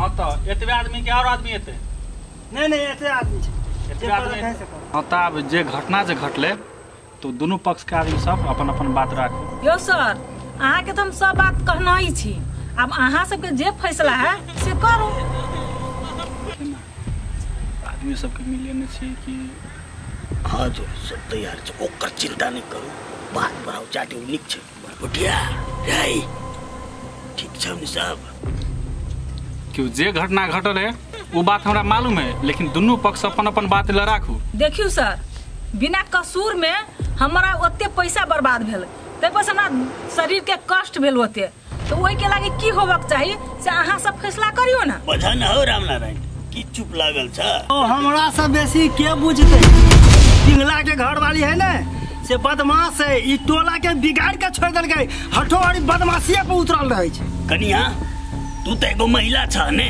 हां त एतबे आदमी के और आदमी एते? नहीं नहीं एते आदमी छै, एतबे आदमी। हां त आब जे घटना जे घटले तो दोनों पक्ष के आदमी सब अपन अपन बात राखू। यो सर अहाँ के तो हम सब बात कहना ही छी, अब अहाँ सबके जे फैसला है से करू। आदमी सबके मिले छी कि हाँ जो सब तैयार छै, ओकर चिंता नहीं करू, बात बढ़ाउ चाटे उ नीक छै। बरबटिया रे ठीक छै ने सब? क्यों जे घटना घटल है वो बात हमरा मालूम है, लेकिन दोनों पक्ष अपन अपन बात ल राखू। देखियो सर बिना कसूर में हमरा ओते पैसा बर्बाद भेल, तै पर से हमरा शरीर के कष्ट भेल ओते, तो ओहि के लागी की होबक चाहिए से अहाँ सब फैसला करियो ना। बझा न हो रामनारायण की चुप लागल छ? ओ हमरा से बेसी के बुझते, पिंगला के घर वाली है ने से बदमाश है, ई टोला के बिगाड़ के छोड़ देलकै, हठोहरी बदमाशिये पर उतरल रहै छै। कनिया तू त एगो महिला छ ने,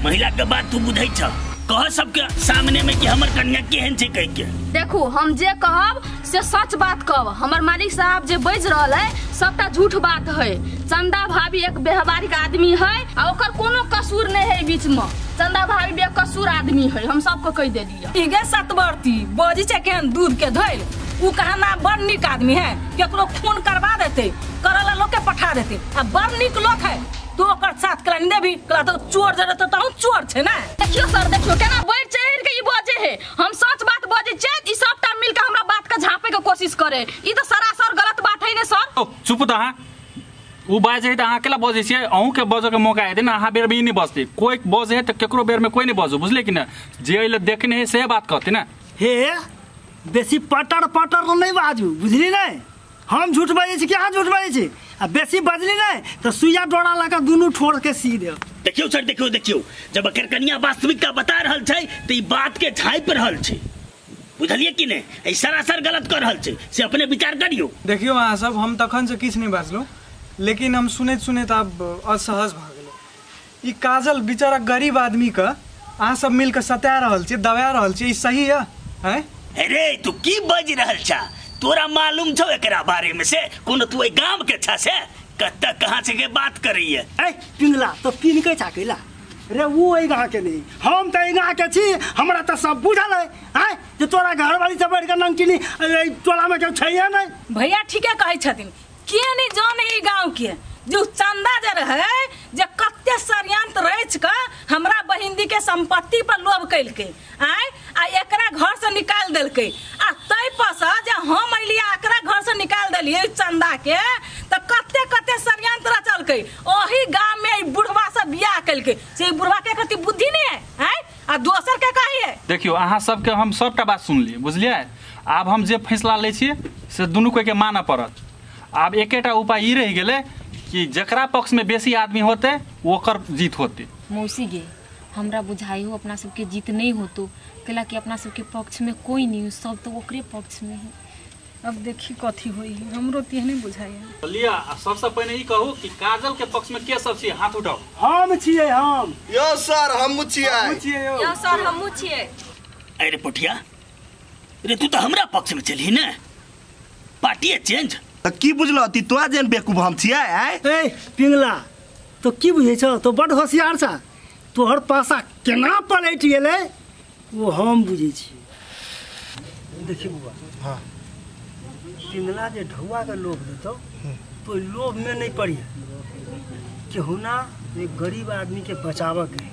महिला के बात तू बुझै छ, कह सबके सामने में कि हमर कन्या केहन छै कह के। देखू हम जे कहब से सच बात कहब, हमर मालिक साहब जे बज रहल है सबटा झूठ बात है। चंदा भाभी एक व्यवहारिक आदमी है आ ओकर कोनो कसूर नहीं है बीच में, चंदा भाभी बेकसूर आदमी है, हम सबको कह देलियै। इगे सतबरती बजी छै केहन दूध के धइल, उ कहना बड़ नीक आदमी है, केकरो खून करवा देते, करला लोग के पठा देते, आ बड़ नीक लोग है, तू ओकर साथ कला नहीं देबी, कला तो चोर जरे तो तहु चोर छै ना। देखियो सर देखियो केना बढ़ चढ़ के ई बजे है, हम सच बात बजे छै, ई सबटा मिल के हमरा बात के झापे के कोशिश करे, ई तो सरासर गलत बात है ने सर। ओ चुप त अहाँ, उ बाजे है त अहाँ अकेला बजै छियै, अहूँ के बजै के मौका हेतै ने, अहाँ बेर में ई नहीं बजतै, कोई बजै है त केकरो बेर में कोई नहीं बजू, बुझलियै कि ना? जे अइले देखने है से बात कहतै ना। हे बेसी पटर पटर नहीं बाजू, बुझली नहीं? हम झूठ बजै छी कि अहाँ झूठ बजै छी? आ बेसी बजली नहीं तो सुइया डोरा लगा दुनू ठोर के सी देब। देखियो सर देखियो देखियो, जब एकर कनिया वास्तविकता बता रहल छै त ई बात के झाँपि रहल छै, बुझलियै कि नहीं? ई सरासर गलत कर रहल छै, से अपने विचार करियो। देखियो अहाँ सब, हम तखन से किछु नहीं बाजलहुँ, लेकिन हम सुनैत सुनैत आब असहज भऽ गेलै। ई काजल बेचारा गरीब आदमी के अहाँ सब मिल के सता रहल छी, दबा रहल छी, ई सही है? हैं अरे तू की बज रहल छा, तोरा मालूम छौ एकरा बारे में से? कोनो तू एहि गाम के छा से कत्ता कहाँ से के बात करैया? ए पिंगला तो पिन के छा कैला रे, वो एहि गाँव के नहीं, हम तो एहि गाँव के छी, हमरा तो सब बुझल है आँय जे तोरा घरवाली से बढ़ के नमकीनी एहि टोला में केओ छैहे नहीं। भैया ठीके कहै छथिन, के नहीं जाने ई गाँव के जो चंदा जे रहे जे कते षड्यंत्र रच के हमरा बहिंदी के संपत्ति पर लोभ कैलकै आँय, आ एकरा घर से निकाल देलकै, आ तै पर से जे हम अइलियै एकरा घर से निकाल देलियै चंदा के, त कते कते षड्यंत्र रचलकै, ओही गाम में ई बुढ़वा से बियाह कैलकै, से ई बुढ़वा के कते बुद्धि नहीं है आँय, आ दोसर के कहिए। देखियो अहाँ सबके हम सबटा बात सुनलियै, बुझलियै? आब हम जे फैसला लै छियै से दुनू कोई के मानऽ पड़त। आब एकेटा उपाय ई रहि गेलै कि जकरा पक्ष में बेसी आदमी होते ओकर जीत होते। मौसी गे हमरा बुझाई हो अपना सबके जीत नहीं होतो, कैला कि अपना सबके पक्ष में कोई नहीं हो, सब तो ओकरे पक्ष में है। अब देखी कथी होई, हमरो तेहने बुझाई है। लिया सबसे पहले ई कहू कि काजल के पक्ष में के सब छी, हाथ उठाओ। हम छियै हम। यो सर हमहु छियै। यो सर हमहु छियै। अरे पोठिया रे तू तो हमरा पक्ष में चलही ने, पार्टी चेंज। त की बुझलो ती तोरा जेन बेवकूफ हम छियै? आय ए पिंगला तो की बुझै छ, तो बड होशियार छ, तोहर पासा केना पलटि गेलै वो हम बुझै छी। देखी बुआ, हाँ पिंगला जे ढौआ के लोभ देतौ तो लोभ में नहीं पड़िए, केहुना एक गरीब आदमी के बचाव के,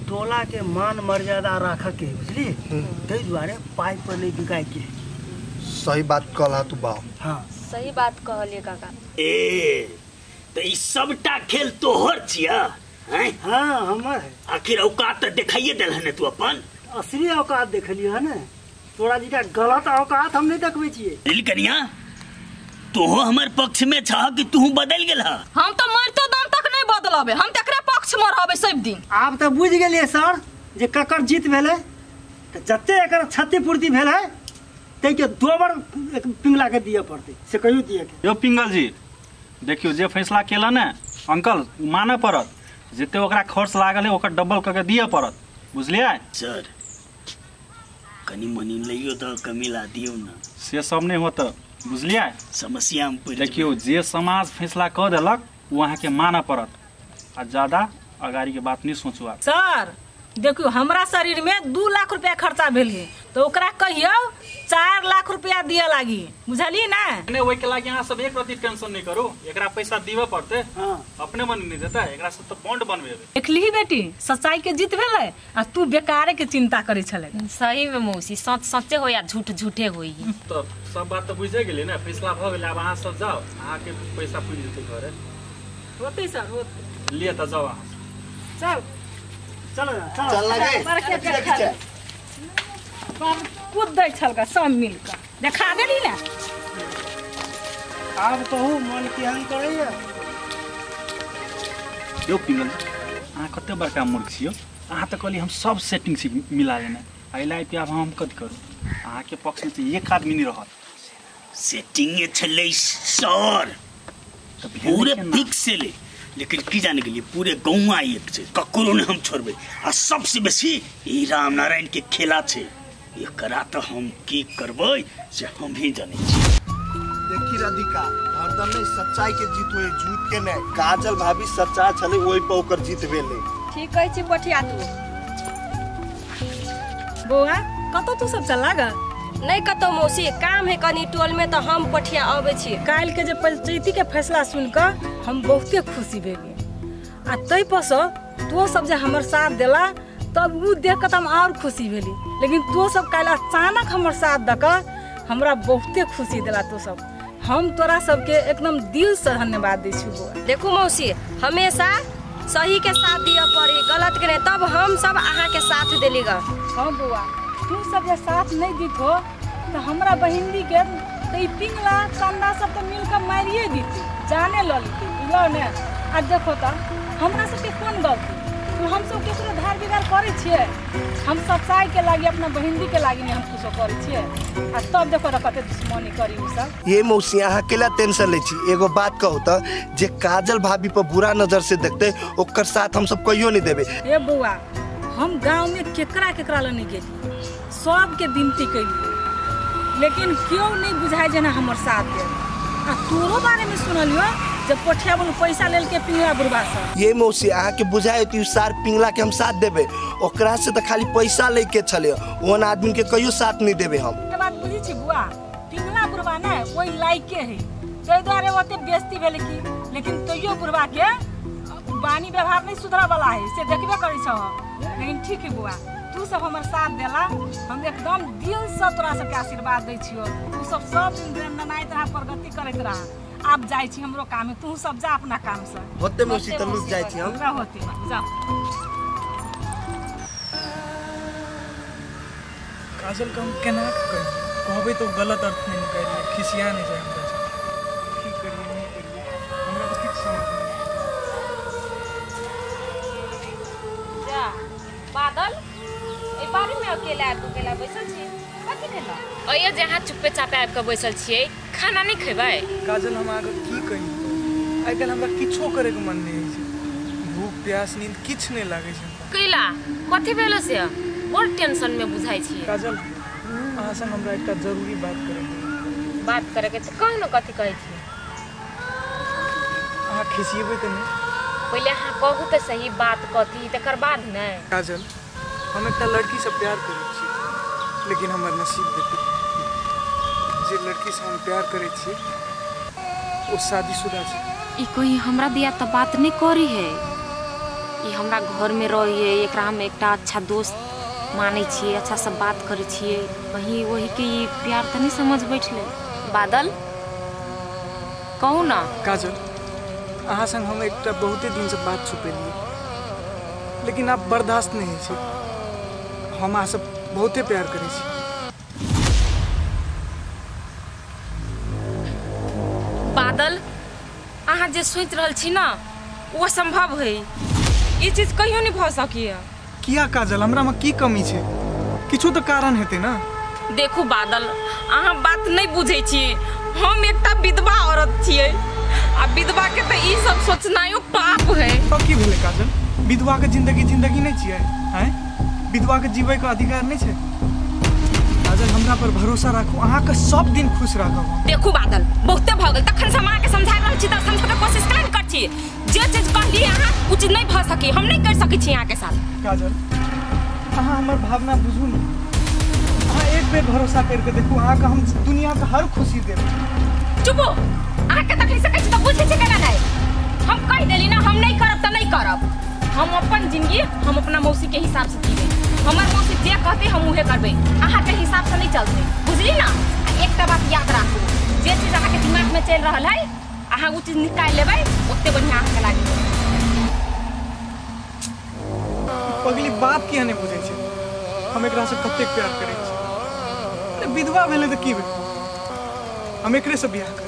टोला के मान मर्यादा राख के, बुझली? ताहि दुआरे पाइ पर नहीं बिकाय के। सही बात कहला तू बाप। हाँ सही बात कहलिए काका। ए तो ई सबटा खेल तोहर छिया हैं? हाँ हमर है। आखिर औकात तो देखाइए देल ने तू अपन, असली औकात देखलिए है ने, तोरा जी का गलत औकात हम नहीं देखबै छियै। दिल कनिया तोहो हमर पक्ष में छह कि तू बदल गेल? हम तो मरतो दम तक नहीं बदलबे, हम तकरे पक्ष में रहबे सब दिन। आब तो बुझ गेलिए सर जे ककर जीत भेलै, त जते एकर क्षतिपूर्ति भेल है तै के दोबर पिंगला के दिए पड़तै, से कहियो दिए के। यो पिंगल जी देखियो जे फैसला केला ने अंकल मानऽ पड़त, जते ओकरा खर्च लागल है ओकर डबल कऽ के दिए पड़त, बुझलियै? सर कनी मनी लइयो त कमी ला दियो ना, से सब नहीं होत, बुझलियै? समस्या में पड़। देखियो जे समाज फैसला कऽ देलक ओ अहाँके मानऽ पड़त, आ ज्यादा अगाड़ी के बात नहीं सोचू आप। सर देखियो हमरा शरीर में 2 लाख रुपया खर्चा भेल है तो ओकरा कहियो 4 लाख रुपया दिया लागी, बुझलिए ना? नहीं ओइ के लागी अहाँ सब एक रति टेंशन नहीं करू, एकरा पैसा दिबे पड़ते। हाँ। अपने मन नहीं देता एकरा सब तो बॉन्ड बनबेबे। देखली बेटी सच्चाई के जीत भेलै आ तू बेकारे के चिंता करै छले। सही में मौसी सच सच्चे हो या झूठ झूठे होई। तो सब बात तो बुझे गेली ना, फैसला भ गेलै। आब अहाँ सब जाओ, अहाँ के पैसा पुरि जेतै घरे। होतै सर होतै, लिए त जाओ अहाँ। चल चल चल लगे कूद दै छलका सब मिलकर देखा देली ना। आब कहू मन केहन करैया? यौ पिंगल अहाँ कते बड़का मूर्ख छियौ, अहाँ तऽ कहली हम सब सेटिंग छी मिला लेने, एहि लाइफ आब हम कथी करू? अहाँके पक्षमे तऽ एक आदमी नहीं रहत। सेटिंग छलै सर पूरे फिक्स छलै, लेकिन की जाने के लिए पूरे गौवा एक छै, ककरो ने हम छोड़बै। आ सबसे बेसी ई रामनारायण के खेला छै, एकरा तो हम की करबै से हम ही जानै छी। देखी राधिका हरदम में सच्चाई के जीत होय, झूठ के नहीं। काजल भाभी सच्चा छलै ओइ पर ओकर जीत भेलै। ठीक कहै छी पठिया तू। बौआ कतौ तू सब चला गा? नहीं कतौ मौसी, काम है कनी टोल में तो हम पठिया अबै छी। काल्हि के जे पंचायती के फैसला सुन कऽ हम बहुते खुशी भेली आ तै पर से तो सब जे हमर साथ देला तब उ देख कऽ तऽ हम और खुशी भेली। लेकिन तो सब काल्हि अचानक हमर साथ दऽ कऽ हमरा बहुते खुशी देला। तो सब हम तोरा सबके एकदम दिल से धन्यवाद दै छी बौआ। देखू मौसी हमेशा सही के साथ दिअ पड़ी, गलत के नहीं, तब हम सब अहाँ के साथ देली गा। हाँ बौआ तू सब जे साथ नहीं दिखो तो हमरा बहिनी के तो ई पिंगला चंदा सब तो मिलकर मारिए दीती, जाने ल लीती, बुझलो ने? आ देखो तो हमरा सबके कोन गलती, तो हम सब केकरो धार बिगार करै छियै? हम सच्चाई के लागी अपना बहिनी के लागी नहीं हम कुछो करै छियै आ तब देखो तो कते दुश्मनी करी उ सब। ये मौसी अहाँ केला टेंशन लै छी? एगो बात कहू तो जे काजल भाभी पर बुरा नजर से देखते ओकर साथ हम सब कहियो नहीं देबै। ए बौआ हम गाँव में केकरा केकरा लग नहीं गेली, सबके विनती कैलियै लेकिन क्यों नहीं बुझाइ जेना हमर साथ दे। आ तोरो बारे में सुनलियो जब पोठिया बोल पैसा लेलके पिंगला बुढ़बा से। ये मौसी अहाँ के बुझाइ होती सार पिंगला के हम साथ देबै, ओकरा से तो खाली पैसा लैके छलै, ओहन आदमी के कहियो साथ नहीं देबै हम। के बात बुझै छी बुआ, पिंगला बुढ़बा ने ओहि लायके है ताहि दुआरे ओते बेइज्जती भेलै की, लेकिन तैयो बुढ़बा के वाणी व्यवहार नहीं सुधरा वाला है से देखबे करै छह। लेकिन ठीक है बुआ तू सब हमर साथ देला, हम एकदम दिल से तोरा सबके आशीर्वाद दै छियो। तू सब सब दिन ननाइत रहा, प्रगति करैत रहा। आब जाइ छी हमरो काम है, तू सब जा अपना काम से। होते मौसी त लुक जाइ छी हम। होते जा। काजल के हम केना कही? कहबै तो गलत अर्थ नहीं निकालिए, खिसिया नहीं जाए हमरा से। की करिए नहीं करिए हमरा तो किछु समझ नहीं। जा बादल ए बारी में अकेला अकेला बैसल छी, कथी भेल? अइयो जे अहाँ चुप्पे चापे आबि कऽ बैसल छियै, खाना नहीं खेबै? काजल हम अहाँके की कही, आइ काल्हि हमरा किछो करैके मन नहीं होइ छै, भूख प्यास नींद किछु नहीं लागै छै। कैला कथी भेलो से? बड़ टेंशन में बुझाइ छियै। काजल अहाँ संग हमरा एकटा जरूरी बात करैके। बात करैके तऽ कहू ने कथी कहै छियै? अहाँ खिसिएबै तऽ नहि? पहिले अहाँ कहू तऽ सही बात कथी, तकर बाद ने। काजल हम एकटा लड़की से प्यार करै छी, लेकिन हमर नसीब देखू जे लड़की से हम प्यार करै छी ओ शादीशुदा छै। ई कोई हमरा दिया तऽ बात नहीं करी है, ई हमरा घर में रही है, एकरा हम एकटा अच्छा दोस्त मानै छियै, अच्छा से बात करै छियै, कहीं वही के ई प्यार तऽ नहीं समझ बैठले। बादल कहू ना। काजल अहाँ संग हम एकटा बहुते दिन से बात छुपेलियै, लेकिन आब बर्दाश्त नहीं होइ छै। हम अहाँ से बहुते प्यार करै छी। बादल अहाँ जे सोचि रहल छी ना वो असंभव है, ई चीज कहियो नहीं भऽ सकैया। किया काजल हमरा में की कमी छै? किछु तऽ कारण हेतै ना। देखू बादल अहाँ बात नहीं बुझै छी, हम एकटा विधवा औरत छियै आ विधवा के तऽ ई सब सोचनायो पाप है। तो की भेलै काजल? विधवा के जिंदगी जिंदगी नहीं छियै? हैं? विधवा के जीवे के अधिकार नहीं छै? काजल हमरा पर भरोसा राखू, अहाँ के सब दिन खुश राखब। देखू बादल बहुते भऽ गेल, तखन से हम अहाँ के समझा रहल छी तऽ समझै के कोशिश काहे नै करै छी? जे चीज कहली अहाँ उ चीज नहीं भऽ सकी, हम नहीं कर सकै छी अहाँ के साथ। काजल अहाँ हमर भावना बुझू ने, अहाँ एक बेर भरोसा करके देखू, अहाँके हम दुनिया के हर खुशी देब। चुपो, अहाँके तखन सकै छी तऽ बुझै छी केना नहि। हम कहि देली ना हम नहीं करब तऽ नहीं करब। हम अपन जिंदगी हम अपना मौसी के हिसाब से जीबै, हमर मौसी जे कहते हम उहे करबै, अहाँके हिसाब से नहीं चलते, बुझली ना। एकटा बात याद राखू, जे चीज अहाँके दिमाग में चलि रहल है अहाँ ओ चीज निकालि लेबै ओते बढ़िया अहाँके लागी। पगली बात किया नहीं बुझै छै हम एकरा से कतेक प्यार करै छी। अरे विधवा भेलै तऽ की भेलै, हम एकरे से बियाह करब।